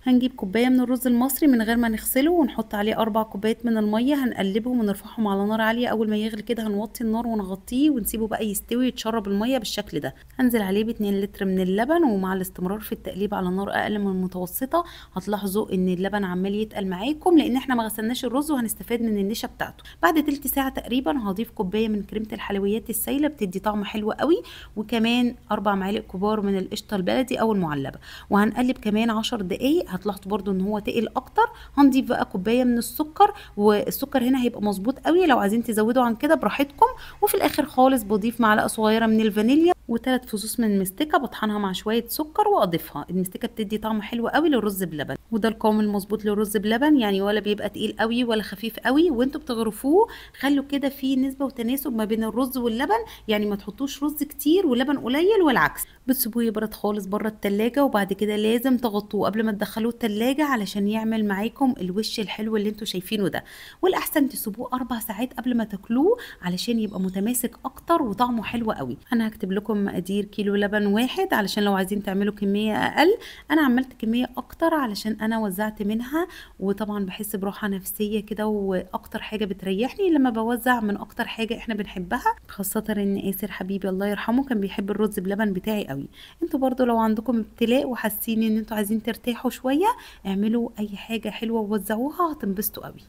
هنجيب كوباية من الرز المصري من غير ما نغسله، ونحط عليه 4 كوبايات من المية، هنقلبهم ونرفعهم على نار عالية. اول ما يغلي كده هنوطي النار ونغطيه ونسيبه بقى يستوي يتشرب المية بالشكل ده. هنزل عليه ب 2 لتر من اللبن، ومع الاستمرار في التقليب على نار اقل من المتوسطة هتلاحظوا ان اللبن عمال يتقل معاكم، لان احنا ما غسلناش الرز وهنستفاد من النشا بتاعته. بعد تلت ساعة تقريبا هضيف كوباية من كريمة الحلويات السايله، بتدي طعم حلو قوي، وكمان 4 معالق كبار من القشطه البلدي او المعلبه، وهنقلب كمان 10 دقايق. هتلاحظوا برضو ان هو تقل اكتر. هنضيف بقى كوباية من السكر، والسكر هنا هيبقى مظبوط قوي، لو عايزين تزودوا عن كده براحتكم. وفي الاخر خالص بضيف معلقه صغيرة من الفانيليا و3 فصوص من المستكه، بطحنها مع شوية سكر واضيفها. المستكه بتدي طعم حلو قوي للرز بلبن، وده القوام المظبوط للرز بلبن، يعني ولا بيبقى تقيل قوي ولا خفيف قوي. وانتوا بتغرفوه خلوا كده في نسبه وتناسب ما بين الرز واللبن، يعني ما تحطوش رز كتير ولبن قليل والعكس. بتسيبوه يبرد خالص بره التلاجة، وبعد كده لازم تغطوه قبل ما تدخلوه التلاجة علشان يعمل معاكم الوش الحلو اللي انتوا شايفينه ده. والاحسن تسيبوه 4 ساعات قبل ما تاكلوه علشان يبقى متماسك اكتر وطعمه حلو قوي. انا هكتب لكم مقادير كيلو لبن واحد علشان لو عايزين تعملوا كمية اقل. انا عملت كمية اكتر علشان انا وزعت منها، وطبعا بحس براحة نفسية كده، واكتر حاجة بتريحني لما بوزع من اكتر حاجة احنا بنحبها، خاصة ان ياسر حبيبي الله يرحمه كان بيحب الرز بلبن بتاعي قوي. انتوا برضو لو عندكم ابتلاء وحاسين ان انتوا عايزين ترتاحوا شوية، اعملوا اي حاجة حلوة ووزعوها، هتنبسطوا قوي.